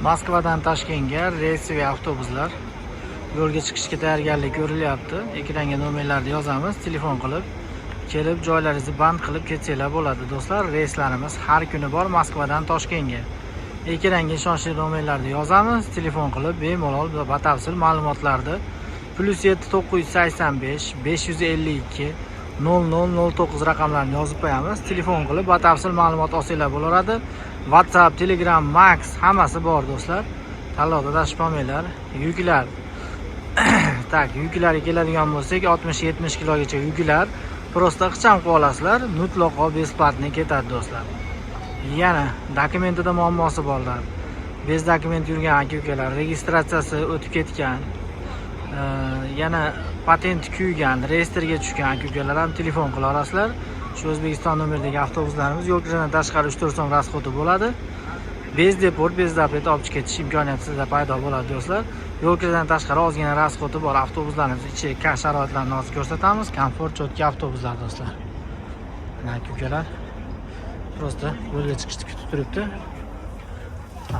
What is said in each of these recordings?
Moskvadan Toshkentga рейсовый avtobuslar yo'lga chiqishga tayyorgarlik ko'rilyapti. Ekranga nomerlarni yozamiz, telefon qilib kelib joylaringizni band qilib ketsanglar bo'ladi, do'stlar. Reyslarimiz har kuni bor Moskvadan Toshkentga. Ekranga ishonchli nomerlarni yozamiz, telefon qilib bemalol va batafsil ma'lumotlarni +7 985 552 0009 raqamlarini yozib qo'yamiz. Telefon qilib batafsil ma'lumot olsanglar bo'laveradi. WhatsApp, Telegram, Max hammasi bor, do'stlar. Tanlovda adashib qolmanglar. Yuklar. Так, yuklarga keladigan bo'lsak, 60-70 kilogacha yuklar просто ixcham qilib olasizlar, mutlaqo бесплатный ketadi, do'stlar. Yana dokumentida muammosi borlar, без документ yurgan aka ukalar, registratsiyasi o'tib ketgan, yana patent kuygan, reyestrga tushgan aka ukalar ham telefon qila olasizlar. Shu O'zbekiston nomeridagi avtobuslarimiz yo'l kiradan tashqari 3-4 so'm расход i bo'ladi. Без депорт, без запрет olib chiqib ketish imkoniyati sizda paydo bo'ladi, do'stlar. Yo'l kiradan tashqari ozgina расход i bor avtobuslarimiz ichi sharoitlarini hozir ko'rsatamiz. Komfort, чёткий avtobuslar, do'stlar. Mana, aka ukalar просто yo'lga chiqishni kutib turibdi.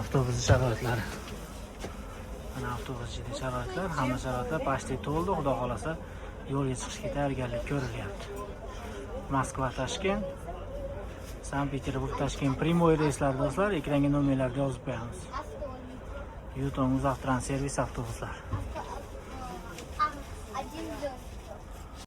Avtobus sharoitlari, mana avtobus ichidagi sharoitlar, hamma sharoitlar почти to'ldi. Xudo xohlasa, yo'lga chiqishga tayyorgarlik ko'rilyapti. Moskva Toshkent, Sankt Peterburg Toshkent прямой reyslar, do'stlar. Ekranga nomerlarni yozib qo'yamiz. Yutong Uzavtranservis avtobuslar. Один звезд.